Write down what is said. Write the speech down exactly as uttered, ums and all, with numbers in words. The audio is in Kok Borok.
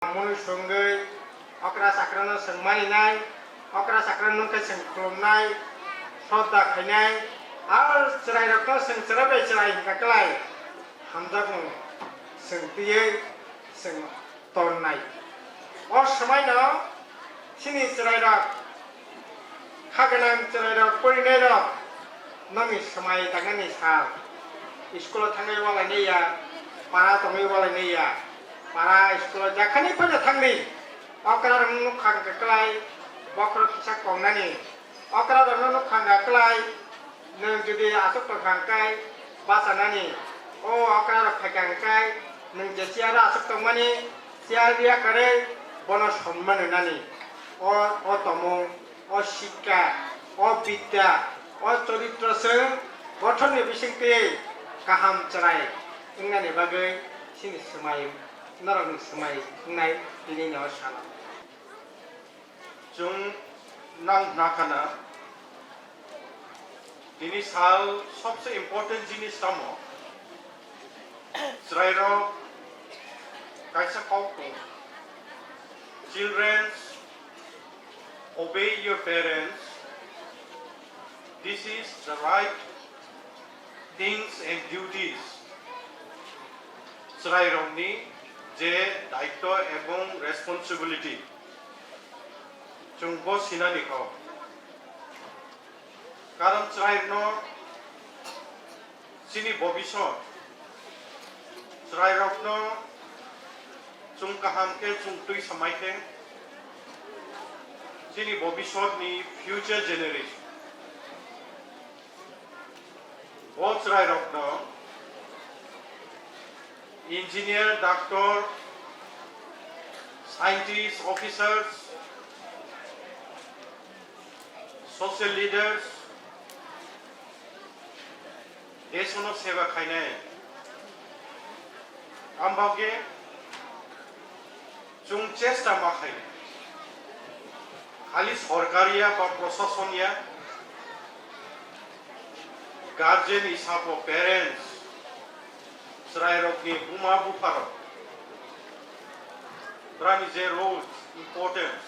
Munu swngwi okra chakrano swng maninai, okra chakrano nungkhe swng khulumnai, sodda khainai, ar chwrairokno swng chwrai bai chwrai hwnkha kwlai hamjakmung swng twiwi swng tonnai. O swmaino chini chwrairok, kha gwnang chwrairok, porinairok, nokni swmai tangnani sal. School-o thangwi ualainai ya, para tongwi ualainai ya, para school-o jakhani phano thangdi. Okrarokno nukha hwnkha kwlai bokhorok kisa kongnani. Okrarokno nukha hwnkha kwlai nwng jodi aswk tongkha hwnkhe bachanani. O okrarok phaikha hwnkhe nwng je chair-o aswk tongmani, chair riya kwrwi bono sonma rwnani. O, o tomung, o sikka, o bidya, o choritro chwng bothorni bisingtwi kaham chwrai wngnani bagwi chini swmai, norokni swmai wngnai tini o salo. Chwng nang hwnkha na, tini sal sobse important jinis tamo? Chwrairok kaisa kok tongo, "Children, obey your parents. This is the right things and duties." Chwrairokni je daityo ebong responsibility, chwng bo sinani kok. Karon chwrairokno chini bobisot, chwrairokno chwng kaham khe chwng twi samai khe, chini bobisotni future generation, bo chwrairokno engineer, doctor, scientist, officers, social leaders, desono seba khainai. Ambagwi chwng chesta ma khainai. Khali sorkar ya ba prosason ya, guardian hisapo parents, chwrairokni buma bupharok, brani je role, importance,